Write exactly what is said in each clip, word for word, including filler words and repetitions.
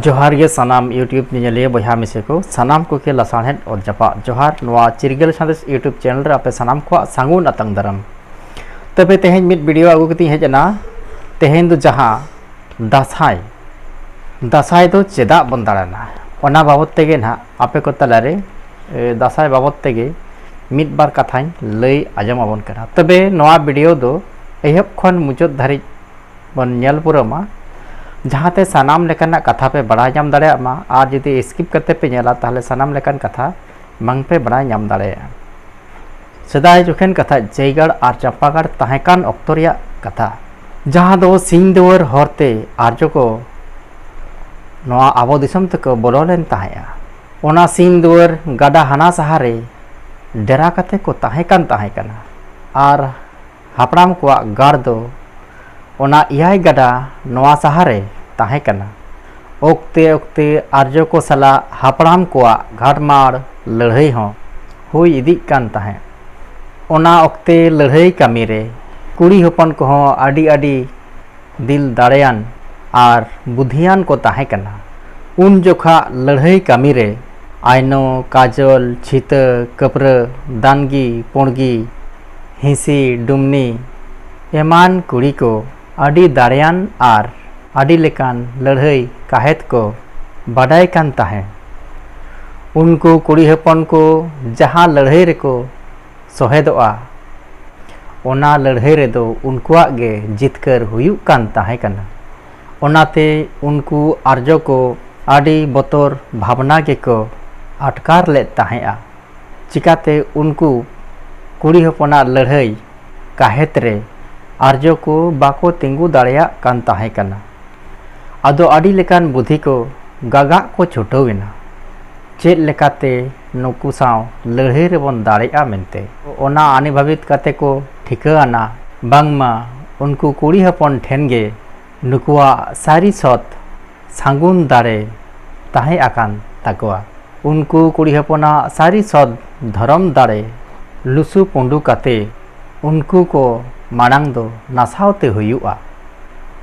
ᱡᱚᱦᱟᱨ ᱜᱮ ᱥᱟᱱᱟᱢ YouTube ᱧᱮᱧᱮᱞᱤᱭᱟᱹ ᱵᱚᱭᱦᱟ ᱢᱤᱥᱮ ᱠᱚ, ᱥᱟᱱᱟᱢ ᱠᱚᱜᱮ ᱞᱟᱥᱟᱲᱦᱮᱫ ᱚᱞ ᱡᱟᱯᱟᱜ ᱡᱚᱦᱟᱨ᱾ ᱱᱚᱣᱟ ᱪᱤᱨᱜᱟᱹᱞ ᱥᱟᱸᱫᱮᱥ YouTube ᱪᱮᱱᱮᱞ ᱨᱮ ᱟᱯᱮ ᱥᱟᱱᱟᱢ ᱠᱚᱣᱟᱜ ᱥᱟᱹᱜᱩᱱ ᱟᱛᱟᱝ ᱫᱟᱨᱟᱢ᱾ ᱛᱚᱵᱮ ᱛᱮᱦᱮᱧ ᱢᱤᱫ ᱵᱷᱤᱰᱤᱭᱳ ᱟᱹᱜᱩ ᱠᱟᱛᱮᱧ ᱦᱮᱡ ᱮᱱᱟ᱾ ᱛᱮᱦᱮᱧ ᱫᱚ ᱡᱟᱦᱟᱸ ᱫᱟᱸᱥᱟᱭ, ᱫᱟᱸᱥᱟᱭ ᱫᱚ ᱪᱮᱫᱟᱜ ᱵᱚᱱ ᱫᱟᱬᱟᱱᱟ, ᱚᱱᱟ ᱵᱟᱵᱚᱫ ᱛᱮᱜᱮ ᱱᱟᱦᱟᱜ ᱟᱯᱮ ᱠᱚ ᱛᱟᱞᱟᱨᱮ, ᱮ, ᱫᱟᱸᱥᱟᱭ ᱵᱟᱵᱚᱫ ᱛᱮᱜᱮ ᱢᱤᱫ ᱵᱟᱨ ᱠᱟᱛᱷᱟᱧ ᱞᱟᱹᱭ ᱟᱸᱡᱚᱢ ᱟᱵᱚᱱ ᱠᱟᱱᱟ᱾ ᱛᱚᱵᱮ ᱱᱚᱣᱟ ᱵᱷᱤᱰᱤᱭᱳ ᱫᱚ ᱮᱦᱚᱵ ᱠᱷᱚᱱ ᱢᱩᱪᱟᱹᱫ ᱫᱷᱟᱹᱨᱤᱡ ᱵᱚᱱ ᱧᱮᱞ ᱯᱩᱨᱟᱹᱣ ᱢᱟ, ᱡᱟᱦᱟᱸᱛᱮ ᱥᱟᱱᱟᱢ ᱞᱮᱠᱟᱱᱟᱜ ᱠᱟᱛᱷᱟ ᱯᱮ ᱵᱟᱲᱟᱭ ᱧᱟᱢ ᱫᱟᱲᱮᱭᱟᱜ ᱢᱟ᱾ ᱟᱨ ᱡᱩᱫᱤ ᱥᱠᱤᱯ ᱠᱟᱛᱮ ᱯᱮ ᱧᱮᱞᱟ, ᱛᱟᱦᱚᱞᱮ ᱥᱟᱱᱟᱢ ᱞᱮᱠᱟᱱ ᱠᱟᱛᱷᱟ ᱵᱟᱝ ᱯᱮ ᱵᱟᱲᱟᱭ ᱧᱟᱢ ᱫᱟᱲᱮᱭᱟᱜᱼᱟ᱾ ᱥᱮᱫᱟᱭ ᱡᱚᱠᱷᱮᱱ ᱠᱟᱛᱷᱟ, ᱡᱮᱭᱜᱟᱲ ᱟᱨ ᱪᱟᱢᱯᱟᱜᱟᱲ ᱛᱟᱦᱮᱸ ᱠᱟᱱ ᱚᱠᱛᱚ ᱨᱮᱭᱟᱜ ᱠᱟᱛᱷᱟ, ᱡᱟᱦᱟᱸ ᱫᱚ ᱥᱤᱧ ᱫᱩᱣᱟᱹᱨ ᱦᱚᱨᱛᱮ ᱟᱨᱡᱚ ᱠᱚ ᱱᱚᱣᱟ ᱟᱵᱚ ᱫᱤᱥᱚᱢ ᱛᱮᱠᱚ ᱵᱚᱞᱚ ᱞᱮᱱ ᱛᱟᱦᱮᱸᱫᱼᱟ᱾ ᱚᱱᱟ ᱥᱤᱧ ᱫᱩᱣᱟᱹᱨ ᱜᱟᱰᱟ ᱦᱟᱱᱟ ᱥᱟᱦᱟ ᱨᱮ ᱰᱮᱨᱟ ᱠᱟᱛᱮ ᱠᱚ ᱛᱟᱦᱮᱸ ᱠᱟᱱ ᱛᱟᱦᱮᱸ ᱠᱟᱱᱟ᱾ ᱟᱨ ᱦᱟᱯᱲᱟᱢ ᱠᱚᱣᱟᱜ ᱜᱟᱲ ᱫᱚ ᱚᱱᱟ ᱮᱭᱟᱭ ᱜᱟᱰᱟ ᱱᱚᱣᱟ ᱥᱟᱦᱟ ᱨᱮ ᱛᱟᱦᱮᱸ ᱠᱟᱱᱟ᱾ ᱚᱠᱛᱮ ᱚᱠᱛᱮ ᱟᱨᱡᱚ ᱠᱚ ᱥᱟᱞᱟᱜ ᱦᱟᱯᱲᱟᱢ ᱠᱚᱣᱟᱜ ᱜᱷᱟᱴᱢᱟᱲ ᱞᱟᱹᱲᱦᱟᱹᱭ ᱦᱚᱸ ᱦᱩᱭ ᱤᱫᱤᱜ ᱠᱟᱱ ᱛᱟᱦᱮᱸᱫ᱾ ᱚᱱᱟ ᱚᱠᱛᱮ ᱞᱟᱹᱲᱦᱟᱹᱭ ᱠᱟᱹᱢᱤ ᱨᱮ ᱠᱩᱲᱤ ᱦᱚᱯᱚᱱ ᱠᱚᱦᱚᱸ ᱟᱹᱰᱤ ᱟᱹᱰᱤ ᱫᱤᱞ ᱫᱟᱲᱮᱭᱟᱱ ᱟᱨ ᱵᱩᱫᱷᱤᱭᱟᱱ ᱠᱚ ᱛᱟᱦᱮᱸ ᱠᱟᱱᱟ᱾ ᱩᱱ ᱡᱚᱠᱷᱟ ᱞᱟᱹᱲᱦᱟᱹᱭ ᱠᱟᱹᱢᱤ ᱨᱮ ᱟᱭᱱᱚ, ᱠᱟᱡᱚᱞ, ᱪᱷᱤᱛᱟᱹ, ᱠᱟᱹᱯᱨᱟᱹ, ᱫᱟᱱᱜᱤ, ᱯᱩᱬᱜᱤ, ᱦᱤᱸᱥᱤ, ᱰᱩᱢᱱᱤ ᱮᱢᱟᱱ ᱠᱩᱲᱤ ᱠᱚ ᱟᱹᱰᱤ ᱫᱟᱲᱮᱭᱟᱱ ᱟᱨ ᱟᱹᱰᱤ ᱞᱮᱠᱟᱱ ᱞᱟᱹᱲᱦᱟᱹᱭ ᱠᱟᱦᱮᱛ ᱠᱚ ᱵᱟᱰᱟᱭ ᱠᱟᱱ ᱛᱟᱦᱮᱸ᱾ ᱩᱱᱠᱩ ᱠᱩᱲᱤ ᱦᱚᱯᱚᱱ ᱠᱚ ᱡᱟᱦᱟᱸ ᱞᱟᱹᱲᱦᱟᱹᱭ ᱨᱮᱠᱚ ᱥᱚᱦᱮᱫᱚᱜᱼᱟ, ᱚᱱᱟ ᱞᱟᱹᱲᱦᱟᱹᱭ ᱨᱮᱫᱚ ᱩᱱᱠᱩᱣᱟᱜ ᱜᱮ ᱡᱤᱛᱠᱟᱹᱨ ᱦᱩᱭᱩᱜ ᱠᱟᱱ ᱛᱟᱦᱮᱸ ᱠᱟᱱᱟ᱾ ᱚᱱᱟᱛᱮ ᱩᱱᱠᱩ ᱟᱨᱡᱚ ᱠᱚ ᱟᱹᱰᱤ ᱵᱚᱛᱚᱨ ᱵᱷᱟᱵᱽᱱᱟ ᱜᱮᱠᱚ ᱟᱴᱠᱟᱨ ᱞᱮᱫ ᱛᱟᱦᱮᱸᱫᱼᱟ᱾ ᱪᱤᱠᱟᱛᱮ ᱩᱱᱠᱩ ᱠᱩᱲᱤ ᱦᱚᱯᱚᱱᱟᱜ ᱞᱟᱹᱲᱦᱟᱹᱭ ᱠᱟᱦᱮᱛ ᱨᱮ ᱟᱨᱡᱚ ᱠᱚ ᱵᱟᱠᱚ ᱛᱤᱸᱜᱩ ᱫᱟᱲᱮᱭᱟᱜ ᱠᱟᱱ ᱛᱟᱦᱮᱸ ᱠᱟᱱᱟ᱾ ᱟᱫᱚ ᱟᱹᱰᱤ ᱞᱮᱠᱟᱱ ᱵᱩᱫᱷᱤ ᱠᱚ ᱜᱟᱜᱟᱜ ᱠᱚ ᱪᱷᱩᱴᱟᱹᱣ ᱮᱱᱟ᱾ ᱪᱮᱫ ᱞᱮᱠᱟᱛᱮ ᱱᱩᱠᱩ ᱥᱟᱶ ᱞᱟᱹᱲᱦᱟᱹᱭ ᱨᱮᱵᱚᱱ ᱫᱟᱲᱮᱜᱼᱟ ᱢᱮᱱᱛᱮ᱾ ᱚᱱᱟ ᱟᱹᱱᱤᱵᱷᱟᱵᱤᱛ ᱠᱟᱛᱮ ᱠᱚ ᱴᱷᱤᱠᱟᱹ ᱟᱱᱟ ᱵᱟᱝᱢᱟ ᱩᱱᱠᱩ ᱠᱩᱲᱤ ᱦᱚᱯᱚᱱ ᱴᱷᱮᱱ ᱜᱮ ᱱᱩᱠᱩᱣᱟᱜ ᱥᱟᱹᱨᱤ ᱥᱚᱛ ᱥᱟᱹᱜᱩᱱ ᱫᱟᱲᱮ ᱛᱟᱦᱮᱸ ᱟᱠᱟᱱ ᱛᱟᱠᱚᱣᱟ᱾ ᱩᱱᱠᱩ ᱠᱩᱲᱤ ᱦᱚᱯᱚᱱᱟᱜ ᱥᱟᱹᱨᱤ ᱥᱚᱛ ᱫᱷᱚᱨᱚᱢ ᱫᱟᱲᱮ ᱞᱩᱥᱩ ᱯᱩᱸᱰᱩ ᱠᱟᱛᱮ ᱩᱱᱠᱩ ᱠᱚ ᱢᱟᱲᱟᱝ ᱫᱚ ᱱᱟᱥᱟᱣ ᱛᱮ ᱦᱩᱭᱩᱜᱼᱟ,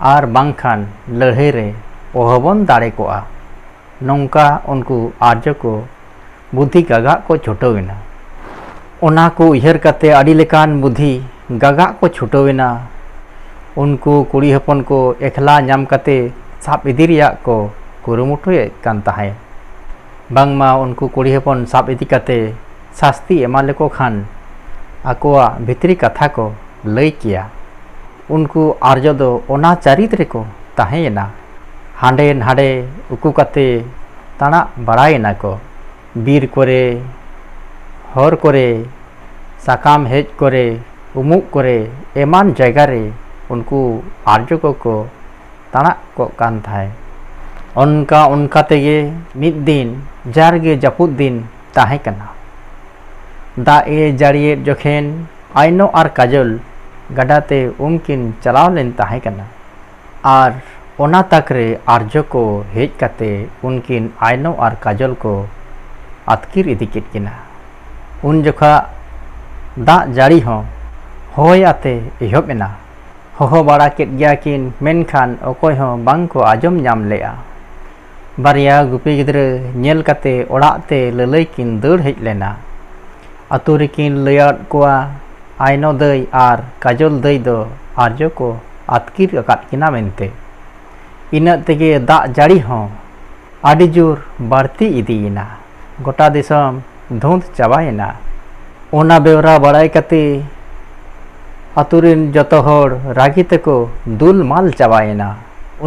ᱟᱨ ᱵᱟᱝᱠᱷᱟᱱ ᱞᱟᱹᱲᱦᱟᱹᱭ ᱨᱮ ᱚᱦᱚᱵᱚᱱ ᱫᱟᱲᱮ ᱠᱚᱜᱼᱟ᱾ ᱱᱚᱝᱠᱟ ᱩᱱᱠᱩ ᱟᱨᱡᱚ ᱠᱚ ᱵᱩᱫᱷᱤ ᱜᱟᱜᱟᱜ ᱠᱚ ᱪᱷᱩᱴᱟᱹᱣ ᱮᱱᱟ᱾ ᱚᱱᱟ ᱠᱚ ᱩᱭᱦᱟᱹᱨ ᱠᱟᱛᱮ ᱟᱹᱰᱤ ᱞᱮᱠᱟᱱ ᱵᱩᱫᱷᱤ ᱜᱟᱜᱟᱜ ᱠᱚ ᱪᱷᱩᱴᱟᱹᱣ ᱮᱱᱟ᱾ ᱩᱱᱠᱩ ᱠᱩᱲᱤ ᱦᱚᱯᱚᱱ ᱠᱚ ᱮᱠᱞᱟ ᱧᱟᱢ ᱠᱟᱛᱮ ᱥᱟᱵ ᱤᱫᱤ ᱨᱮᱭᱟᱜ ᱠᱚ ᱠᱩᱨᱩᱢᱩᱴᱩᱭᱮᱫ ᱠᱟᱱ ᱛᱟᱦᱮᱸᱫ᱾ ᱵᱟᱝᱢᱟ ᱩᱱᱠᱩ ᱠᱩᱲᱤ ᱦᱚᱯᱚᱱ ᱥᱟᱵ ᱤᱫᱤ ᱠᱟᱛᱮ ᱥᱟᱥᱛᱤ ᱮᱢᱟ ᱞᱮᱠᱚ ᱠᱷᱟᱱ ᱟᱠᱚᱣᱟᱜ ᱵᱷᱤᱛᱨᱤ ᱠᱟᱛᱷᱟ ᱠᱚ ᱞᱟᱹᱭ ᱠᱮᱭᱟ᱾ ᱩᱱᱠᱩ ᱟᱨᱡᱚ ᱫᱚ ᱚᱱᱟ ᱪᱟᱹᱨᱤᱛ ᱨᱮᱠᱚ ᱛᱟᱦᱮᱸᱭᱮᱱᱟ᱾ ᱦᱟᱸᱰᱮ ᱱᱟᱰᱮ ᱩᱠᱩ ᱠᱟᱛᱮ ᱛᱟᱬᱟᱜ ᱵᱟᱲᱟᱭᱮᱱᱟ ᱠᱚ᱾ ᱵᱤᱨ ᱠᱚᱨᱮ, ᱦᱚᱨ ᱠᱚᱨᱮ, ᱥᱟᱠᱟᱢ ᱦᱮᱡ ᱠᱚᱨᱮ, ᱩᱢᱩᱜ ᱠᱚᱨᱮ, ᱮᱢᱟᱱ ᱡᱟᱭᱜᱟ ᱨᱮ ᱩᱱᱠᱩ ᱟᱨᱡᱚ ᱠᱚᱠᱚ ᱛᱟᱬᱟᱜ ᱠᱚᱜ ᱠᱟᱱ ᱛᱟᱦᱮᱸᱫ᱾ ᱚᱱᱠᱟ ᱚᱱᱠᱟ ᱛᱮᱜᱮ ᱢᱤᱫ ᱫᱤᱱ, ᱡᱟᱨᱜᱮ ᱡᱟᱹᱯᱩᱫ ᱫᱤᱱ ᱛᱟᱦᱮᱸ ᱠᱟᱱᱟ᱾ ᱫᱟᱜ ᱮ ᱡᱟᱹᱲᱤᱭᱮᱫ ᱡᱚᱠᱷᱮᱱ ᱟᱭᱱᱚ ᱟᱨ ᱠᱟᱡᱚᱞ ᱜᱟᱰᱟ ᱛᱮ ᱩᱢ ᱠᱤᱱ ᱪᱟᱞᱟᱣ ᱞᱮᱱ ᱛᱟᱦᱮᱸ ᱠᱟᱱᱟ᱾ ᱟᱨ ᱚᱱᱟ ᱛᱟᱠ ᱨᱮ ᱟᱨᱡᱚ ᱠᱚ ᱦᱮᱡ ᱠᱟᱛᱮ ᱩᱱᱠᱤᱱ ᱟᱭᱱᱚ ᱟᱨ ᱠᱟᱡᱚᱞ ᱠᱚ ᱟᱹᱛᱠᱤᱨ ᱤᱫᱤ ᱠᱮᱫ ᱠᱤᱱᱟ᱾ ᱩᱱ ᱡᱚᱠᱷᱟ ᱫᱟᱜ ᱡᱟᱹᱲᱤ ᱦᱚᱸ ᱦᱚᱭ ᱟᱛᱮ ᱮᱦᱚᱵ ᱮᱱᱟ᱾ ᱦᱚᱦᱚ ᱵᱟᱲᱟ ᱠᱮᱫ ᱜᱮᱭᱟ ᱠᱤᱱ, ᱢᱮᱱᱠᱷᱟᱱ ᱚᱠᱚᱭ ᱦᱚᱸ ᱵᱟᱝ ᱠᱚ ᱟᱸᱡᱚᱢ ᱧᱟᱢ ᱞᱮᱫᱼᱟ᱾ ᱵᱟᱨᱭᱟ ᱜᱩᱯᱤ ᱜᱤᱫᱽᱨᱟᱹ ᱧᱮᱞ ᱠᱟᱛᱮ ᱚᱲᱟᱜ ᱛᱮ ᱞᱟᱹᱞᱟᱹᱭ ᱠᱤᱱ ᱫᱟᱹᱲ ᱦᱮᱡ ᱞᱮᱱᱟ᱾ ᱟᱛᱳ ᱨᱮᱠᱤᱱ ᱞᱟᱹᱭᱟᱫ ᱠᱚᱣᱟ, ᱟᱭᱱᱚ ᱫᱟᱹᱭ ᱟᱨ ᱠᱟᱡᱚᱞ ᱫᱟᱹᱭ ᱫᱚ ᱟᱨᱡᱚ ᱠᱚ ᱟᱹᱛᱠᱤᱨ ᱟᱠᱟᱫ ᱠᱤᱱᱟ ᱢᱮᱱᱛᱮ᱾ ᱤᱱᱟᱹᱜ ᱛᱮᱜᱮ ᱫᱟᱜ ᱡᱟᱹᱲᱤ ᱦᱚᱸ ᱟᱹᱰᱤ ᱡᱳᱨ ᱵᱟᱹᱲᱛᱤ ᱤᱫᱤᱭᱮᱱᱟ᱾ ᱜᱚᱴᱟ ᱫᱤᱥᱚᱢ ᱫᱷᱩᱸᱫ ᱪᱟᱵᱟᱭᱮᱱᱟ᱾ ᱚᱱᱟ ᱵᱮᱣᱨᱟ ᱵᱟᱲᱟᱭ ᱠᱟᱛᱮ ᱟᱛᱳ ᱨᱮᱱ ᱡᱚᱛᱚ ᱦᱚᱲ ᱨᱟᱹᱜᱤ ᱛᱮᱠᱚ ᱫᱩᱞ ᱢᱟᱞ ᱪᱟᱵᱟᱭᱮᱱᱟ᱾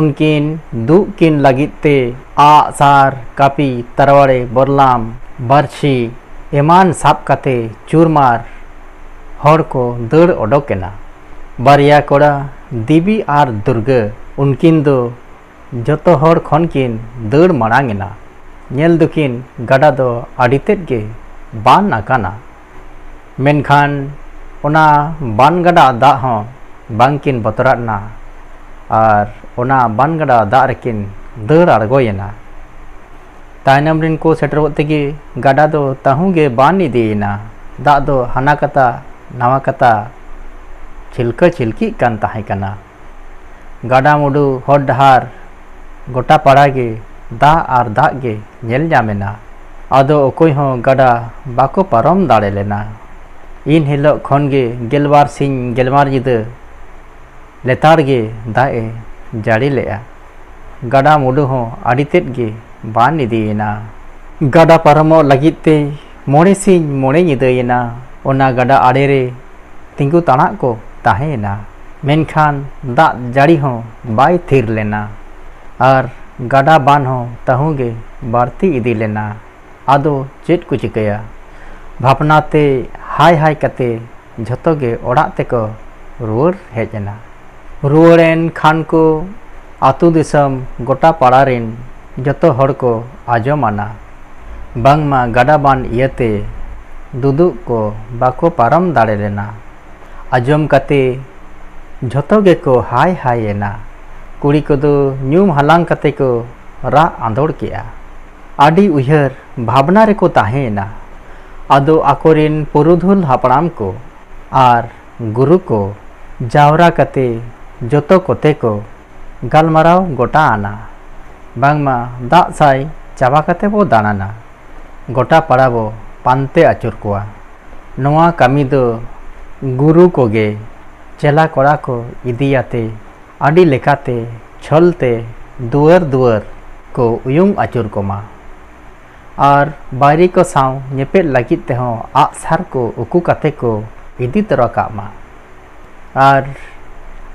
ᱩᱱᱠᱤᱱ ᱫᱩᱜ ᱠᱤᱱ ᱞᱟᱹᱜᱤᱫ ᱛᱮ ᱟᱜ, ᱥᱟᱨ, ᱠᱟᱹᱯᱤ, ᱛᱟᱨᱣᱟᱲᱮ, ᱵᱚᱨᱞᱟᱢ, ᱵᱟᱹᱨᱪᱷᱤ ᱮᱢᱟᱱ ᱥᱟᱵ ᱠᱟᱛᱮ ᱪᱩᱨᱢᱟᱨ ᱦᱚᱲ ᱠᱚ ᱫᱟᱹᱲ ᱚᱰᱚᱠ ᱮᱱᱟ᱾ ᱵᱟᱨᱭᱟ ᱠᱚᱲᱟ ᱫᱮᱵᱤ ᱟᱨ ᱫᱩᱨᱜᱟᱹ, ᱩᱱᱠᱤᱱ ᱫᱚ ᱡᱚᱛᱚ ᱦᱚᱲ ᱠᱷᱚᱱ ᱠᱤᱱ ᱫᱟᱹᱲ ᱢᱟᱲᱟᱝ ᱮᱱᱟ᱾ ᱧᱮᱞ ᱫᱚᱠᱤᱱ ᱜᱟᱰᱟ ᱫᱚ ᱟᱹᱰᱤ ᱛᱮᱫ ᱜᱮ ᱵᱟᱱ ᱟᱠᱟᱱᱟ᱾ ᱢᱮᱱᱠᱷᱟᱱ ᱚᱱᱟ ᱵᱟᱱ ᱜᱟᱰᱟ ᱫᱟᱜ ᱦᱚᱸ ᱵᱟᱝ ᱠᱤᱱ ᱵᱚᱛᱚᱨᱟᱫ ᱮᱱᱟ ᱟᱨ ᱚᱱᱟ ᱵᱟᱱ ᱜᱟᱰᱟ ᱫᱟᱜ ᱨᱮᱠᱤᱱ ᱫᱟᱹᱲ ᱟᱬᱜᱚᱭᱮᱱᱟ᱾ ᱛᱟᱭᱱᱚᱢ ᱨᱮᱱ ᱠᱚ ᱥᱮᱴᱮᱨᱚᱜ ᱛᱮᱜᱮ ᱜᱟᱰᱟ ᱫᱚ ᱛᱟᱹᱦᱩ ᱜᱮ ᱵᱟᱱ ᱤᱫᱤᱭᱮᱱᱟ᱾ ᱫᱟᱜ ᱫᱚ ᱦᱟᱱᱟ ᱠᱟᱛᱟ ᱱᱟᱣᱟ ᱠᱟᱛᱟ ᱪᱷᱤᱞᱠᱟᱹ ᱪᱷᱤᱞᱠᱤᱜ ᱠᱟᱱ ᱛᱟᱦᱮᱸ ᱠᱟᱱᱟ᱾ ᱜᱟᱰᱟ ᱢᱩᱰᱩ ᱦᱚᱨ ᱰᱟᱦᱟᱨ ᱜᱚᱴᱟ ᱯᱟᱲᱟ ᱜᱮ ᱫᱟᱜ ᱟᱨ ᱫᱟᱜ ᱜᱮ ᱧᱮᱞ ᱧᱟᱢ ᱮᱱᱟ᱾ ᱟᱫᱚ ᱚᱠᱚᱭ ᱦᱚᱸ ᱜᱟᱰᱟ ᱵᱟᱠᱚ ᱯᱟᱨᱚᱢ ᱫᱟᱲᱮ ᱞᱮᱱᱟ᱾ ᱤᱱ ᱦᱤᱞᱳᱜ ᱠᱷᱚᱱ ᱜᱮ ᱜᱮᱞᱵᱟᱨ ᱥᱤᱧ ᱜᱮᱞᱵᱟᱨ ᱧᱤᱫᱟᱹ ᱞᱮᱛᱟᱲ ᱜᱮ ᱫᱟᱜ ᱮ ᱡᱟᱹᱲᱤ ᱞᱮᱫᱼᱟ᱾ ᱜᱟᱰᱟ ᱢᱩᱰᱩ ᱦᱚᱸ ᱟᱹᱰᱤ ᱛᱮᱫ ᱜᱮ ᱵᱟᱱ ᱤᱫᱤᱭᱮᱱᱟ᱾ ᱜᱟᱰᱟ ᱯᱟᱨᱚᱢᱚᱜ ᱞᱟᱹᱜᱤᱫ ᱛᱮ ᱢᱚᱬᱮ ᱥᱤᱧ ᱢᱚᱬᱮ ᱧᱤᱫᱟᱹᱭᱮᱱᱟ᱾ ᱚᱱᱟ ᱜᱟᱰᱟ ᱟᱲᱮ ᱨᱮ ᱛᱤᱸᱜᱩ ᱛᱟᱲᱟᱜ ᱠᱚ ᱛᱟᱦᱮᱸᱭᱮᱱᱟ᱾ ᱢᱮᱱᱠᱷᱟᱱ ᱫᱟᱜ ᱡᱟᱹᱲᱤ ᱦᱚᱸ ᱵᱟᱭ ᱛᱷᱤᱨ ᱞᱮᱱᱟ ᱟᱨ ᱜᱟᱰᱟ ᱵᱟᱱ ᱦᱚᱸ ᱛᱟᱹᱦᱩ ᱜᱮ ᱵᱟᱹᱲᱛᱤ ᱤᱫᱤ ᱞᱮᱱᱟ᱾ ᱟᱫᱚ ᱪᱮᱫ ᱠᱚ ᱪᱤᱠᱟᱹᱭᱟ? ᱵᱷᱟᱵᱽᱱᱟ ᱛᱮ ᱦᱟᱭ ᱦᱟᱭ ᱠᱟᱛᱮ ᱡᱷᱚᱛᱚ ᱜᱮ ᱚᱲᱟᱜ ᱛᱮᱠᱚ ᱨᱩᱣᱟᱹᱲ ᱦᱮᱡ ᱮᱱᱟ᱾ ᱨᱩᱣᱟᱹᱲᱮᱱ ᱠᱷᱟᱱ ᱠᱚ ᱟᱹᱛᱩ ᱫᱤᱥᱚᱢ ᱜᱚᱴᱟ ᱯᱟᱲᱟ ᱨᱮᱱ ᱡᱚᱛᱚ ᱦᱚᱲ ᱠᱚ ᱟᱸᱡᱚᱢ ᱟᱱᱟ ᱵᱟᱝᱢᱟ ᱜᱟᱰᱟ ᱵᱟᱱ ᱤᱭᱟᱹᱛᱮ ᱫᱩᱫᱩᱜ ᱠᱚ ᱵᱟᱠᱚ ᱯᱟᱨᱚᱢ ᱫᱟᱲᱮ ᱞᱮᱱᱟ᱾ ᱟᱸᱡᱚᱢ ᱠᱟᱛᱮ ᱡᱷᱚᱛᱚ ᱜᱮᱠᱚ ᱦᱟᱭ ᱦᱟᱭ ᱮᱱᱟ᱾ ᱠᱩᱲᱤ ᱠᱚᱫᱚ ᱧᱩᱢ ᱦᱟᱞᱟᱝ ᱠᱟᱛᱮ ᱠᱚ ᱨᱟᱜ ᱟᱸᱫᱳᱲ ᱠᱮᱜᱼᱟ᱾ ᱟᱹᱰᱤ ᱩᱭᱦᱟᱹᱨ ᱵᱷᱟᱵᱽᱱᱟ ᱨᱮᱠᱚ ᱛᱟᱦᱮᱸᱭᱮᱱᱟ᱾ ᱟᱫᱚ ᱟᱠᱚᱨᱮᱱ ᱯᱩᱨᱩᱫᱷᱩᱞ ᱦᱟᱯᱲᱟᱢ ᱠᱚ ᱟᱨ ᱜᱩᱨᱩ ᱠᱚ ᱡᱟᱣᱨᱟ ᱠᱟᱛᱮ ᱡᱚᱛᱚ ᱠᱚᱛᱮ ᱠᱚ ᱜᱟᱞᱢᱟᱨᱟᱣ ᱜᱚᱴᱟ ᱟᱱᱟ ᱵᱟᱝᱢᱟ ᱫᱟᱜ ᱥᱟᱭ ᱪᱟᱵᱟ ᱠᱟᱛᱮ ᱵᱚ ᱫᱟᱬᱟᱱᱟ, ᱜᱚᱴᱟ ᱯᱟᱲᱟ ᱵᱚ ᱯᱟᱱᱛᱮ ᱟᱹᱪᱩᱨ ᱠᱚᱣᱟ᱾ ᱱᱚᱣᱟ ᱠᱟᱹᱢᱤ ᱫᱚ ᱜᱩᱨᱩ ᱠᱚᱜᱮ ᱪᱮᱞᱟ ᱠᱚᱲᱟ ᱠᱚ ᱤᱫᱤᱭᱟᱛᱮ ᱟᱹᱰᱤ ᱞᱮᱠᱟᱛᱮ ᱪᱷᱚᱞ ᱛᱮ ᱫᱩᱣᱟᱹᱨ ᱫᱩᱣᱟᱹᱨ ᱠᱚ ᱩᱭᱩᱝ ᱟᱹᱪᱩᱨ ᱠᱚᱢᱟ ᱟᱨ ᱵᱟᱹᱭᱨᱤ ᱠᱚ ᱥᱟᱶ ᱧᱮᱯᱮᱫ ᱞᱟᱹᱜᱤᱫ ᱛᱮᱦᱚᱸ ᱟᱜᱼᱥᱟᱨ ᱠᱚ ᱩᱠᱩ ᱠᱟᱛᱮ ᱠᱚ ᱤᱫᱤ ᱛᱚᱨᱟ ᱠᱟᱜ ᱢᱟ᱾ ᱟᱨ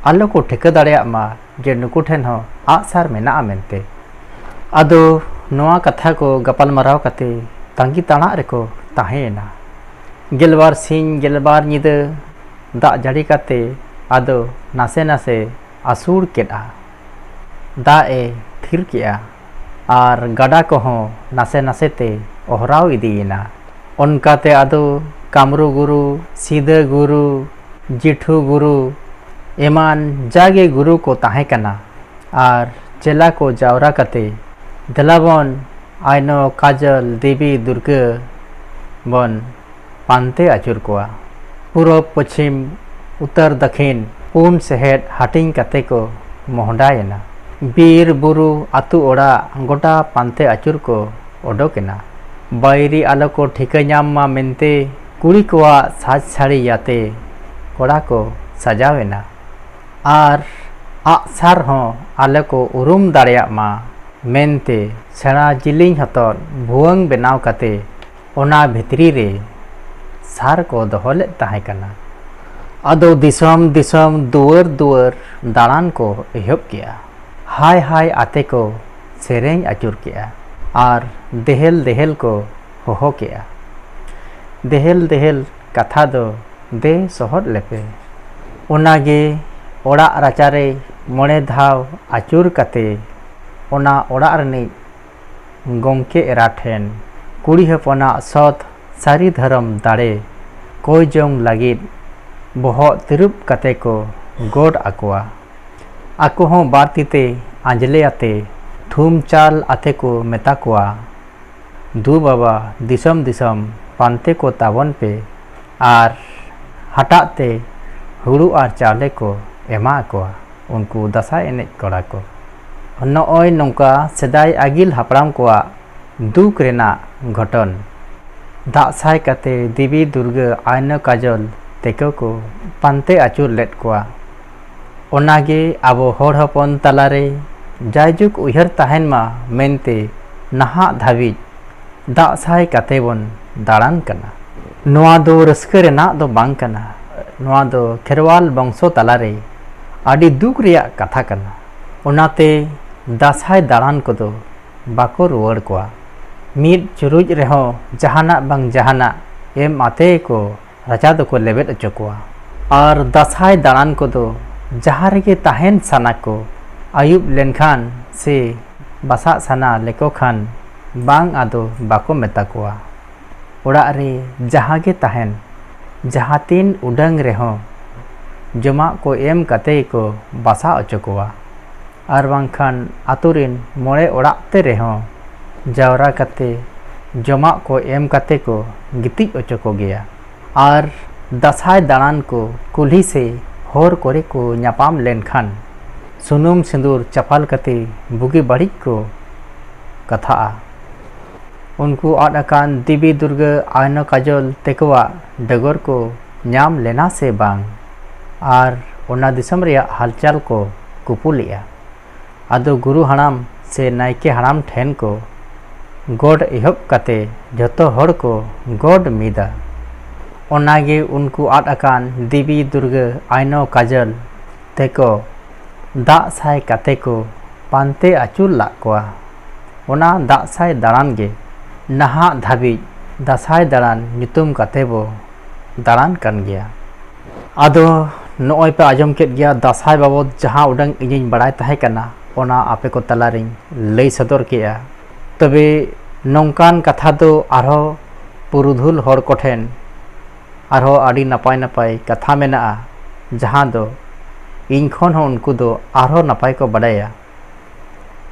ᱟᱞᱚ ᱠᱚ ᱴᱷᱤᱠᱟᱹ ᱫᱟᱲᱮᱭᱟᱜ ᱢᱟ ᱡᱮ ᱱᱩᱠᱩ ᱴᱷᱮᱱ ᱦᱚᱸ ᱟᱜᱼᱥᱟᱨ ᱢᱮᱱᱟᱜᱼᱟ ᱢᱮᱱᱛᱮ᱾ ᱟᱫᱚ ᱱᱚᱣᱟ ᱠᱟᱛᱷᱟ ᱠᱚ ᱜᱟᱯᱟᱞᱢᱟᱨᱟᱣ ᱠᱟᱛᱮ ᱛᱟᱺᱜᱤ ᱛᱟᱲᱟᱜ ᱨᱮᱠᱚ ᱛᱟᱦᱮᱸᱭᱮᱱᱟ᱾ ᱜᱮᱞᱵᱟᱨ ᱥᱤᱧ ᱜᱮᱞᱵᱟᱨ ᱧᱤᱫᱟᱹ ᱫᱟᱜ ᱡᱟᱹᱲᱤ ᱠᱟᱛᱮ ᱟᱫᱚ ᱱᱟᱥᱮ ᱱᱟᱥᱮ ᱟᱹᱥᱩᱲ ᱠᱮᱫᱼᱟ᱾ ᱫᱟᱜ ᱮ ᱛᱷᱤᱨ ᱠᱮᱫᱼᱟ ᱟᱨ ᱜᱟᱰᱟ ᱠᱚᱦᱚᱸ ᱱᱟᱥᱮ ᱱᱟᱥᱮ ᱛᱮ ᱚᱦᱨᱟᱣ ᱤᱫᱤᱭᱮᱱᱟ᱾ ᱚᱱᱠᱟᱛᱮ ᱟᱫᱚ ᱠᱟᱢᱨᱩ ᱜᱩᱨᱩ, ᱥᱤᱫᱟᱹ ᱜᱩᱨᱩ, ᱡᱤᱴᱷᱩ ᱜᱩᱨᱩ ᱮᱢᱟᱱ ᱡᱟᱜᱮ ᱜᱩᱨᱩ ᱠᱚ ᱛᱟᱦᱮᱸ ᱠᱟᱱᱟ ᱟᱨ ᱪᱮᱞᱟ ᱠᱚ ᱡᱟᱣᱨᱟ ᱠᱟᱛᱮ ᱫᱮᱞᱟᱵᱚᱱ ᱟᱭᱱᱚ ᱠᱟᱡᱚᱞ ᱫᱮᱵᱤ ᱫᱩᱨᱜᱟᱹ ᱵᱚᱱ ᱯᱟᱱᱛᱮ ᱟᱹᱪᱩᱨ ᱠᱚᱣᱟ᱾ ᱯᱩᱨᱚᱵᱽ ᱯᱚᱪᱷᱤᱢ ᱩᱛᱛᱚᱨ ᱫᱚᱠᱷᱤᱱ ᱯᱩᱱ ᱥᱮᱦᱮᱫ ᱦᱟᱹᱴᱤᱧ ᱠᱟᱛᱮ ᱠᱚ ᱢᱚᱦᱰᱟᱭᱮᱱᱟ᱾ ᱵᱤᱨ ᱵᱩᱨᱩ ᱟᱹᱛᱩ ᱚᱲᱟᱜ ᱜᱚᱴᱟ ᱯᱟᱱᱛᱮ ᱟᱹᱪᱩᱨ ᱠᱚ ᱚᱰᱚᱠ ᱮᱱᱟ᱾ ᱵᱟᱹᱭᱨᱤ ᱟᱞᱚ ᱠᱚ ᱴᱷᱤᱠᱟᱹ ᱧᱟᱢ ᱢᱟ ᱢᱮᱱᱛᱮ ᱠᱩᱲᱤ ᱠᱚᱣᱟᱜ ᱥᱟᱡᱽ ᱥᱟᱹᱲᱤᱭᱟᱛᱮ ᱠᱚᱲᱟ ᱠᱚ ᱥᱟᱡᱟᱣ ᱮᱱᱟ᱾ ᱟᱨ ᱟᱜᱼᱥᱟᱨ ᱦᱚᱸ ᱟᱞᱚ ᱠᱚ ᱩᱨᱩᱢ ᱫᱟᱲᱮᱭᱟᱜ ᱢᱟ ᱢᱮᱱᱛᱮ ᱥᱮᱬᱟ ᱡᱤᱞᱤᱧ ᱦᱚᱛᱚᱫ ᱵᱷᱩᱣᱟᱹᱝ ᱵᱮᱱᱟᱣ ᱠᱟᱛᱮ ᱚᱱᱟ ᱵᱷᱤᱛᱨᱤ ᱨᱮ ᱥᱟᱨ ᱠᱚ ᱫᱚᱦᱚ ᱞᱮᱫ ᱛᱟᱦᱮᱸ ᱠᱟᱱᱟ᱾ ᱟᱫᱚ ᱫᱤᱥᱚᱢ ᱫᱤᱥᱚᱢ ᱫᱩᱣᱟᱹᱨ ᱫᱩᱣᱟᱹᱨ ᱫᱟᱬᱟᱱ ᱠᱚ ᱮᱦᱚᱵ ᱠᱮᱜᱼᱟ᱾ ᱦᱟᱭ ᱦᱟᱭ ᱟᱛᱮ ᱠᱚ ᱥᱮᱨᱮᱧ ᱟᱹᱪᱩᱨ ᱠᱮᱜᱼᱟ ᱟᱨ ᱫᱮᱦᱮᱞ ᱫᱮᱦᱮᱞ ᱠᱚ ᱦᱚᱦᱚ ᱠᱮᱜᱼᱟ᱾ ᱫᱮᱦᱮᱞ ᱫᱮᱦᱮᱞ ᱠᱟᱛᱷᱟ ᱫᱚ ᱫᱮ ᱥᱚᱦᱚᱫ ᱞᱮᱯᱮ᱾ ᱚᱱᱟᱜᱮ ᱚᱲᱟᱜ ᱨᱟᱪᱟᱨᱮ ᱢᱚᱬᱮ ᱫᱷᱟᱣ ᱟᱹᱪᱩᱨ ᱠᱟᱛᱮ ᱚᱱᱟ ᱚᱲᱟᱜ ᱨᱤᱱᱤᱡ ᱜᱚᱢᱠᱮ ᱮᱨᱟ ᱴᱷᱮᱱ ᱠᱩᱲᱤ ᱦᱚᱯᱚᱱᱟᱜ ᱥᱚᱛ ᱥᱟᱹᱨᱤ ᱫᱷᱚᱨᱚᱢ ᱫᱟᱲᱮ ᱠᱚᱭ ᱡᱚᱝ ᱞᱟᱹᱜᱤᱫ ᱵᱚᱦᱚᱜ ᱛᱤᱨᱩᱵ ᱠᱟᱛᱮ ᱠᱚ ᱜᱚᱰ ᱟᱠᱚᱣᱟ᱾ ᱟᱠᱚ ᱦᱚᱸ ᱵᱟᱨ ᱛᱤ ᱛᱮ ᱟᱸᱡᱽᱞᱮ ᱟᱛᱮ ᱛᱷᱩᱢ ᱪᱟᱞ ᱟᱛᱮ ᱠᱚ ᱢᱮᱛᱟ ᱠᱚᱣᱟ, "ᱫᱩ ᱵᱟᱵᱟ, ᱫᱤᱥᱚᱢ ᱫᱤᱥᱚᱢ ᱯᱟᱱᱛᱮ ᱠᱚ ᱛᱟᱵᱚᱱ ᱯᱮ ᱟᱨ ᱦᱟᱴᱟᱜ ᱛᱮ ᱦᱩᱲᱩ ᱟᱨ ᱪᱟᱣᱞᱮ ᱠᱚ ᱮᱢᱟ ᱟᱠᱚᱣᱟ ᱩᱱᱠᱩ ᱫᱟᱸᱥᱟᱭ ᱮᱱᱮᱡ ᱠᱚᱲᱟ ᱠᱚ᱾" ᱱᱚᱜᱼᱚᱭ ᱱᱚᱝᱠᱟ ᱥᱮᱫᱟᱭ ᱟᱹᱜᱤᱞ ᱦᱟᱯᱲᱟᱢ ᱠᱚᱣᱟᱜ ᱫᱩᱠ ᱨᱮᱱᱟᱜ ᱜᱷᱚᱴᱚᱱ᱾ ᱫᱟᱜ ᱥᱟᱭ ᱠᱟᱛᱮ ᱫᱮᱵᱤ ᱫᱩᱨᱜᱟᱹ ᱟᱭᱱᱚ ᱠᱟᱡᱚᱞ ᱛᱮᱠᱚ ᱠᱚ ᱯᱟᱱᱛᱮ ᱟᱹᱪᱩᱨ ᱞᱮᱫ ᱠᱚᱣᱟ᱾ ᱚᱱᱟᱜᱮ ᱟᱵᱚ ᱦᱚᱲ ᱦᱚᱯᱚᱱ ᱛᱟᱞᱟᱨᱮ ᱡᱟᱭᱡᱩᱜᱽ ᱩᱭᱦᱟᱹᱨ ᱛᱟᱦᱮᱱ ᱢᱟ ᱢᱮᱱᱛᱮ ᱱᱟᱦᱟᱜ ᱫᱷᱟᱹᱵᱤᱡ ᱫᱟᱜ ᱥᱟᱭ ᱠᱟᱛᱮ ᱵᱚᱱ ᱫᱟᱬᱟᱱ ᱠᱟᱱᱟ᱾ ᱱᱚᱣᱟ ᱫᱚ ᱨᱟᱹᱥᱠᱟᱹ ᱨᱮᱱᱟᱜ ᱫᱚ ᱵᱟᱝ ᱠᱟᱱᱟ, ᱱᱚᱣᱟ ᱫᱚ ᱠᱷᱮᱨᱣᱟᱞ ᱵᱚᱝᱥᱚ ᱛᱟᱞᱟᱨᱮ ᱟᱹᱰᱤ ᱫᱩᱠ ᱨᱮᱭᱟᱜ ᱠᱟᱛᱷᱟ ᱠᱟᱱᱟ᱾ ᱚᱱᱟᱛᱮ ᱫᱟᱸᱥᱟᱭ ᱫᱟᱬᱟᱱ ᱠᱚᱫᱚ ᱵᱟᱠᱚ ᱨᱩᱣᱟᱹᱲ ᱠᱚᱣᱟ᱾ ᱢᱤᱫ ᱪᱩᱨᱩᱡ ᱨᱮᱦᱚᱸ ᱡᱟᱦᱟᱱᱟᱜ ᱵᱟᱝ ᱡᱟᱦᱟᱱᱟᱜ ᱮᱢ ᱟᱛᱮ ᱠᱚ ᱨᱟᱪᱟ ᱫᱚᱠᱚ ᱞᱮᱵᱮᱫ ᱦᱚᱪᱚ ᱠᱚᱣᱟ᱾ ᱟᱨ ᱫᱟᱸᱥᱟᱭ ᱫᱟᱬᱟᱱ ᱠᱚᱫᱚ ᱡᱟᱦᱟᱸ ᱨᱮᱜᱮ ᱛᱟᱦᱮᱱ ᱥᱟᱱᱟ ᱠᱚ, ᱟᱹᱭᱩᱵ ᱞᱮᱱᱠᱷᱟᱱ ᱥᱮ ᱵᱟᱥᱟᱜ ᱥᱟᱱᱟ ᱞᱮᱠᱚ ᱠᱷᱟᱱ ᱵᱟᱝ ᱟᱫᱚ ᱵᱟᱠᱚ ᱢᱮᱛᱟ ᱠᱚᱣᱟ᱾ ᱚᱲᱟᱜ ᱨᱮ ᱡᱟᱦᱟᱸ ᱜᱮ ᱛᱟᱦᱮᱱ, ᱡᱟᱦᱟᱸ ᱛᱤᱱ ᱩᱰᱟᱹᱝ ᱨᱮᱦᱚᱸ ᱡᱚᱢᱟᱜ ᱠᱚ ᱮᱢ ᱠᱟᱛᱮ ᱜᱮᱠᱚ ᱵᱟᱥᱟ ᱦᱚᱪᱚ ᱠᱚᱣᱟ᱾ ᱟᱨ ᱵᱟᱝᱠᱷᱟᱱ ᱟᱛᱳ ᱨᱮᱱ ᱢᱚᱬᱮ ᱚᱲᱟᱜ ᱛᱮ ᱨᱮᱦᱚᱸ ᱡᱟᱣᱨᱟ ᱠᱟᱛᱮ ᱡᱚᱢᱟᱜ ᱠᱚ ᱮᱢ ᱠᱟᱛᱮ ᱠᱚ ᱜᱤᱛᱤᱡ ᱦᱚᱪᱚ ᱠᱚᱜᱮᱭᱟ᱾ ᱟᱨ ᱫᱟᱸᱥᱟᱭ ᱫᱟᱬᱟᱱ ᱠᱚ ᱠᱩᱞᱦᱤ ᱥᱮ ᱦᱚᱨ ᱠᱚᱨᱮ ᱠᱚ ᱧᱟᱯᱟᱢ ᱞᱮᱱᱠᱷᱟᱱ ᱥᱩᱱᱩᱢ ᱥᱤᱸᱫᱩᱨ ᱪᱟᱯᱟᱞ ᱠᱟᱛᱮ ᱵᱩᱜᱤ ᱵᱟᱹᱲᱤᱡ ᱠᱚ ᱠᱟᱛᱷᱟᱜᱼᱟ᱾ ᱩᱱᱠᱩ ᱟᱫ ᱟᱠᱟᱱ ᱫᱮᱵᱤ ᱫᱩᱨᱜᱟᱹ ᱟᱭᱱᱚ ᱠᱟᱡᱚᱞ ᱛᱮᱠᱚᱣᱟᱜ ᱰᱚᱜᱚᱨ ᱠᱚ ᱧᱟᱢ ᱞᱮᱱᱟ ᱥᱮ ᱵᱟᱝ, ᱟᱨ ᱚᱱᱟ ᱫᱤᱥᱚᱢ ᱨᱮᱭᱟᱜ ᱦᱟᱞᱪᱟᱞ ᱠᱚ ᱠᱩᱯᱩᱞᱮᱜᱼᱟ᱾ ᱟᱫᱚ ᱜᱩᱨᱩ ᱦᱟᱲᱟᱢ ᱥᱮ ᱱᱟᱭᱠᱮ ᱦᱟᱲᱟᱢ ᱴᱷᱮᱱ ᱠᱚ ᱜᱚᱰ ᱮᱦᱚᱵ ᱠᱟᱛᱮ ᱡᱷᱚᱛᱚ ᱦᱚᱲ ᱠᱚ ᱜᱚᱰ ᱢᱤᱫᱟ᱾ ᱚᱱᱟᱜᱮ ᱩᱱᱠᱩ ᱟᱫ ᱟᱠᱟᱱ ᱫᱮᱵᱤ ᱫᱩᱨᱜᱟᱹ ᱟᱭᱱᱚ ᱠᱟᱡᱚᱞ ᱛᱮᱠᱚ ᱫᱟᱜ ᱥᱟᱭ ᱠᱟᱛᱮ ᱠᱚ ᱯᱟᱱᱛᱮ ᱟᱹᱪᱩᱨ ᱞᱟᱜ ᱠᱚᱣᱟ᱾ ᱚᱱᱟ ᱫᱟᱜ ᱥᱟᱭ ᱫᱟᱬᱟᱱ ᱜᱮ ᱱᱟᱦᱟᱜ ᱫᱷᱟᱹᱵᱤᱡ ᱫᱟᱸᱥᱟᱭ ᱫᱟᱬᱟᱱ ᱧᱩᱛᱩᱢ ᱠᱟᱛᱮ ᱵᱚ ᱫᱟᱬᱟᱱ ᱠᱟᱱ ᱜᱮᱭᱟ᱾ ᱟᱫᱚ ᱱᱚᱜᱼᱚᱭ ᱯᱮ ᱟᱸᱡᱚᱢ ᱠᱮᱫ ᱜᱮᱭᱟ ᱫᱟᱸᱥᱟᱭ ᱵᱟᱵᱚᱫ ᱡᱟᱦᱟᱸ ᱩᱰᱟᱹᱝ ᱤᱧᱤᱧ ᱵᱟᱲᱟᱭ ᱛᱟᱦᱮᱸ ᱠᱟᱱᱟ, ᱚᱱᱟ ᱟᱯᱮ ᱠᱚ ᱛᱟᱞᱟᱨᱤᱧ ᱞᱟᱹᱭ ᱥᱚᱫᱚᱨ ᱠᱮᱜᱼᱟ᱾ ᱛᱚᱵᱮ ᱱᱚᱝᱠᱟᱱ ᱠᱟᱛᱷᱟ ᱫᱚ ᱟᱨᱦᱚᱸ ᱯᱩᱨᱩᱫᱷᱩᱞ ᱦᱚᱲ ᱠᱚᱴᱷᱮᱱ ᱟᱨᱦᱚᱸ ᱟᱹᱰᱤ ᱱᱟᱯᱟᱭ ᱱᱟᱯᱟᱭ ᱠᱟᱛᱷᱟ ᱢᱮᱱᱟᱜᱼᱟ, ᱡᱟᱦᱟᱸ ᱫᱚ ᱤᱧ ᱠᱷᱚᱱ ᱦᱚᱸ ᱩᱱᱠᱩ ᱫᱚ ᱟᱨᱦᱚᱸ ᱱᱟᱯᱟᱭ ᱠᱚ ᱵᱟᱰᱟᱭᱟ᱾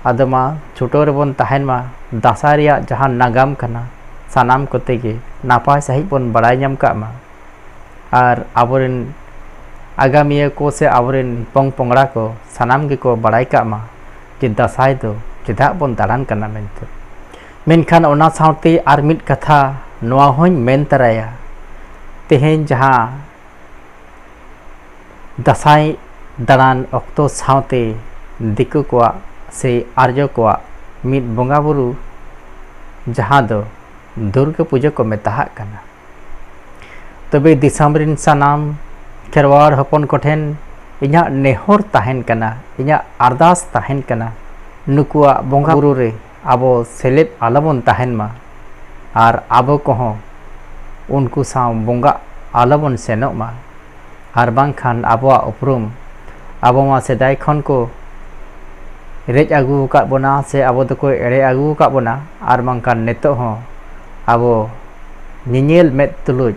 ᱟᱫᱚ ᱢᱟ ᱪᱷᱩᱴᱟᱹᱣ ᱨᱮᱵᱚᱱ ᱛᱟᱦᱮᱱ ᱢᱟ, ᱫᱟᱸᱥᱟᱭ ᱨᱮᱭᱟᱜ ᱡᱟᱦᱟᱸ ᱱᱟᱜᱟᱢ ᱠᱟᱱᱟ, ᱥᱟᱱᱟᱢ ᱠᱚᱛᱮ ᱜᱮ ᱱᱟᱯᱟᱭ ᱥᱟᱺᱦᱤᱡ ᱵᱚᱱ ᱵᱟᱲᱟᱭ ᱧᱟᱢ ᱠᱟᱜ ᱢᱟ᱾ ᱟᱨ ᱟᱵᱚᱨᱮᱱ ᱟᱜᱟᱢᱤᱭᱟᱹ ᱠᱚ ᱥᱮ ᱟᱵᱚᱨᱮᱱ ᱯᱚᱝ ᱯᱚᱝᱲᱟ ᱠᱚ ᱥᱟᱱᱟᱢ ᱜᱮᱠᱚ ᱵᱟᱲᱟᱭ ᱠᱟᱜ ᱢᱟ ᱡᱮ ᱫᱟᱸᱥᱟᱭ ᱫᱚ ᱪᱮᱫᱟᱜ ᱵᱚᱱ ᱫᱟᱬᱟᱱ ᱠᱟᱱᱟ ᱢᱮᱱᱛᱮ᱾ ᱢᱮᱱᱠᱷᱟᱱ ᱚᱱᱟ ᱥᱟᱶᱛᱮ ᱟᱨ ᱢᱤᱫ ᱠᱟᱛᱷᱟ ᱱᱚᱣᱟ ᱦᱚᱸᱧ ᱢᱮᱱ ᱛᱟᱨᱟᱭᱟ, ᱛᱮᱦᱮᱧ ᱡᱟᱦᱟᱸ ᱫᱟᱸᱥᱟᱭ ᱫᱟᱬᱟᱱ ᱚᱠᱛᱚ ᱥᱟᱶᱛᱮ ᱫᱤᱠᱩ ᱠᱚᱣᱟᱜ ᱥᱮ ᱟᱨᱡᱚ ᱠᱚᱣᱟᱜ ᱢᱤᱫ ᱵᱚᱸᱜᱟ ᱵᱩᱨᱩ, ᱡᱟᱦᱟᱸ ᱫᱚ ᱫᱩᱨᱜᱟᱹ ᱯᱩᱡᱟᱹ ᱠᱚ ᱢᱮᱛᱟᱜ ᱠᱟᱱᱟ᱾ ᱛᱚᱵᱮ ᱫᱤᱥᱚᱢ ᱨᱮᱱ ᱥᱟᱱᱟᱢ ᱠᱷᱮᱨᱣᱟᱲ ᱦᱚᱯᱚᱱ ᱠᱚᱴᱷᱮᱱ ᱤᱧᱟᱹᱜ ᱱᱮᱦᱚᱨ ᱛᱟᱦᱮᱱ ᱠᱟᱱᱟ, ᱤᱧᱟᱹᱜ ᱟᱨᱫᱟᱥ ᱛᱟᱦᱮᱱ ᱠᱟᱱᱟ, ᱱᱩᱠᱩᱣᱟᱜ ᱵᱚᱸᱜᱟ ᱵᱩᱨᱩ ᱨᱮ ᱟᱵᱚ ᱥᱮᱞᱮᱫ ᱟᱞᱚᱵᱚᱱ ᱛᱟᱦᱮᱱ ᱢᱟ᱾ ᱟᱨ ᱟᱵᱚ ᱠᱚᱦᱚᱸ ᱩᱱᱠᱩ ᱥᱟᱶ ᱵᱚᱸᱜᱟᱜ ᱟᱞᱚᱵᱚᱱ ᱥᱮᱱᱚᱜ ᱢᱟ᱾ ᱟᱨ ᱵᱟᱝᱠᱷᱟᱱ ᱟᱵᱚᱣᱟᱜ ᱩᱯᱨᱩᱢ, ᱟᱵᱚ ᱢᱟ ᱥᱮᱫᱟᱭ ᱠᱷᱚᱱ ᱠᱚ ᱨᱮᱡ ᱟᱹᱜᱩ ᱟᱠᱟᱫ ᱵᱚᱱᱟ ᱥᱮ ᱟᱵᱚ ᱫᱚᱠᱚ ᱮᱲᱮ ᱟᱹᱜᱩ ᱟᱠᱟᱫ ᱵᱚᱱᱟ, ᱟᱨ ᱵᱟᱝᱠᱷᱟᱱ ᱱᱤᱛᱚᱜ ᱦᱚᱸ ᱟᱵᱚ ᱧᱮᱧᱮᱞ ᱢᱮᱫ ᱛᱩᱞᱩᱡ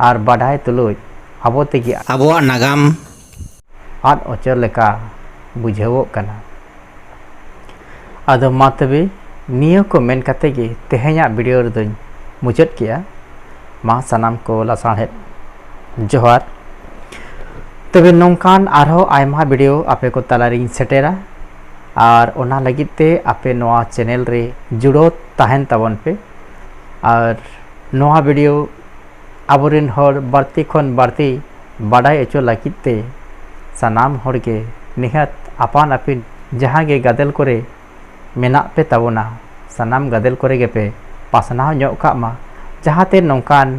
ᱟᱨ ᱵᱟᱰᱟᱭ ᱛᱩᱞᱩᱡ ᱟᱵᱚ ᱛᱮᱜᱮ ᱟᱵᱚᱣᱟᱜ ᱱᱟᱜᱟᱢ ᱟᱫ ᱚᱪᱚ ᱞᱮᱠᱟ ᱵᱩᱡᱷᱟᱹᱣᱚᱜ ᱠᱟᱱᱟ᱾ ᱟᱫᱚ ᱢᱟ ᱛᱚᱵᱮ ᱱᱤᱭᱟᱹ ᱠᱚ ᱢᱮᱱ ᱠᱟᱛᱮ ᱜᱮ ᱛᱮᱦᱮᱧᱟᱜ ᱵᱷᱤᱰᱤᱭᱳ ᱨᱮᱫᱚᱧ ᱢᱩᱪᱟᱹᱫ ᱠᱮᱜᱼᱟ᱾ ᱢᱟ ᱥᱟᱱᱟᱢ ᱠᱚ ᱞᱟᱥᱟᱲᱦᱮᱫ ᱡᱚᱦᱟᱨ᱾ ᱛᱚᱵᱮ ᱱᱚᱝᱠᱟᱱ ᱟᱨᱦᱚᱸ ᱟᱭᱢᱟ ᱵᱷᱤᱰᱤᱭᱳ ᱟᱯᱮ ᱠᱚ ᱛᱟᱞᱟᱨᱤᱧ ᱥᱮᱴᱮᱨᱟ, ᱟᱨ ᱚᱱᱟ ᱞᱟᱹᱜᱤᱫ ᱛᱮ ᱟᱯᱮ ᱱᱚᱣᱟ ᱪᱮᱱᱮᱞ ᱨᱮ ᱡᱩᱲᱟᱹᱣ ᱛᱟᱦᱮᱱ ᱛᱟᱵᱚᱱ ᱯᱮ᱾ ᱟᱨ ᱱᱚᱣᱟ ᱵᱷᱤᱰᱤᱭᱳ ᱟᱵᱚᱨᱮᱱ ᱦᱚᱲ ᱵᱟᱹᱲᱛᱤ ᱠᱷᱚᱱ ᱵᱟᱹᱲᱛᱤ ᱵᱟᱰᱟᱭ ᱦᱚᱪᱚ ᱞᱟᱹᱜᱤᱫ ᱛᱮ ᱥᱟᱱᱟᱢ ᱦᱚᱲ ᱜᱮ ᱱᱤᱦᱟᱹᱛ ᱟᱯᱟᱱ ᱟᱹᱯᱤᱱ ᱡᱟᱦᱟᱸ ᱜᱮ ᱜᱟᱫᱮᱞ ᱠᱚᱨᱮ ᱢᱮᱱᱟᱜ ᱯᱮ ᱛᱟᱵᱚᱱᱟ, ᱥᱟᱱᱟᱢ ᱜᱟᱫᱮᱞ ᱠᱚᱨᱮ ᱜᱮᱯᱮ ᱯᱟᱥᱱᱟᱣ ᱧᱚᱜ ᱠᱟᱜ ᱢᱟ, ᱡᱟᱦᱟᱸᱛᱮ ᱱᱚᱝᱠᱟᱱ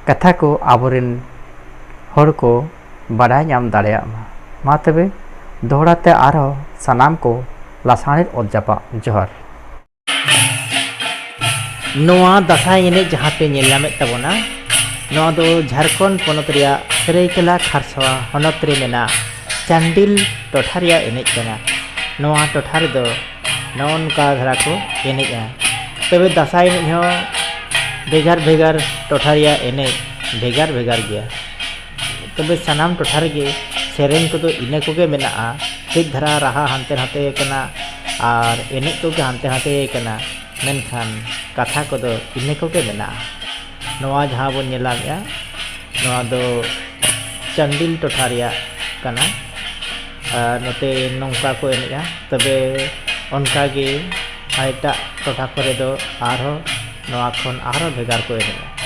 ᱠᱟᱛᱷᱟ ᱠᱚ ᱟᱵᱚᱨᱮᱱ ᱦᱚᱲ ᱠᱚ ᱵᱟᱰᱟᱭ ᱧᱟᱢ ᱫᱟᱲᱮᱭᱟᱜ ᱢᱟ᱾ ᱢᱟ ᱛᱚᱵᱮ ᱫᱚᱦᱲᱟ ᱛᱮ ᱟᱨᱦᱚᱸ ᱥᱟᱱᱟᱢ ᱠᱚ ᱞᱟᱥᱟᱬᱦᱮᱫ ᱚᱛ ᱡᱟᱯᱟᱜ ᱡᱚᱦᱟᱨ᱾ ᱱᱚᱣᱟ ᱫᱟᱸᱥᱟᱭ ᱮᱱᱮᱡ ᱡᱟᱦᱟᱸ ᱯᱮ ᱧᱮᱞ ᱧᱟᱢᱮᱫ ᱛᱟᱵᱚᱱᱟ, ᱱᱚᱣᱟ ᱫᱚ ᱡᱷᱟᱲᱠᱷᱚᱸᱰ ᱯᱚᱱᱚᱛ ᱨᱮᱭᱟᱜ ᱥᱟᱹᱨᱟᱹᱭᱠᱮᱞᱟ ᱠᱷᱟᱨᱥᱟᱣᱟ ᱦᱚᱱᱚᱛ ᱨᱮ ᱢᱮᱱᱟᱜ ᱪᱟᱱᱰᱤᱞ ᱴᱚᱴᱷᱟ ᱨᱮᱭᱟᱜ ᱮᱱᱮᱡ ᱠᱟᱱᱟ᱾ ᱱᱚᱣᱟ ᱴᱚᱴᱷᱟ ᱨᱮᱫᱚ ᱱᱚᱜᱼᱚ ᱱᱚᱝᱠᱟ ᱫᱷᱟᱨᱟ ᱠᱚ ᱮᱱᱮᱡᱼᱟ᱾ ᱛᱚᱵᱮ ᱫᱟᱸᱥᱟᱭ ᱮᱱᱮᱡ ᱦᱚᱸ ᱵᱷᱮᱜᱟᱨ ᱵᱷᱮᱜᱟᱨ ᱴᱚᱴᱷᱟ ᱨᱮᱭᱟᱜ ᱮᱱᱮᱡ ᱵᱷᱮᱜᱟᱨ ᱵᱷᱮᱜᱟᱨ ᱜᱮᱭᱟ᱾ ᱛᱚᱵᱮ ᱥᱟᱱᱟᱢ ᱴᱚᱴᱷᱟ ᱨᱮᱜᱮ ᱥᱮᱨᱮᱧ ᱠᱚᱫᱚ ᱤᱱᱟᱹ ᱠᱚᱜᱮ ᱢᱮᱱᱟᱜᱼᱟ᱾ ᱠᱟᱹᱡ ᱫᱷᱟᱨᱟ ᱨᱟᱦᱟ ᱦᱟᱱᱛᱮ ᱱᱟᱛᱮ ᱠᱟᱱᱟ ᱟᱨ ᱮᱱᱮᱡ ᱠᱚᱜᱮ ᱦᱟᱱᱛᱮ ᱱᱟᱛᱮ ᱠᱟᱱᱟ, ᱢᱮᱱᱠᱷᱟᱱ ᱠᱟᱛᱷᱟ ᱠᱚᱫᱚ ᱤᱱᱟᱹ ᱠᱚᱜᱮ ᱢᱮᱱᱟᱜᱼᱟ᱾ ᱱᱚᱣᱟ ᱡᱟᱦᱟᱸ ᱵᱚᱱ ᱧᱮᱞ ᱧᱟᱢᱮᱫᱼᱟ, ᱱᱚᱣᱟ ᱫᱚ ᱪᱟᱱᱰᱤᱞ ᱴᱚᱴᱷᱟ ᱨᱮᱭᱟᱜ ᱠᱟᱱᱟ᱾ ᱟᱨ ᱱᱚᱛᱮ ᱱᱚᱝᱠᱟ ᱠᱚ ᱮᱱᱮᱡᱼᱟ᱾ ᱛᱚᱵᱮ ᱚᱱᱠᱟᱜᱮ ᱮᱴᱟᱜ ᱴᱚᱴᱷᱟ ᱠᱚᱨᱮ ᱫᱚ ᱟᱨᱦᱚᱸ ᱱᱚᱣᱟ ᱠᱷᱚᱱ ᱟᱨᱦᱚᱸ ᱵᱷᱮᱜᱟᱨ ᱠᱚ ᱮᱱᱮᱡᱼᱟ᱾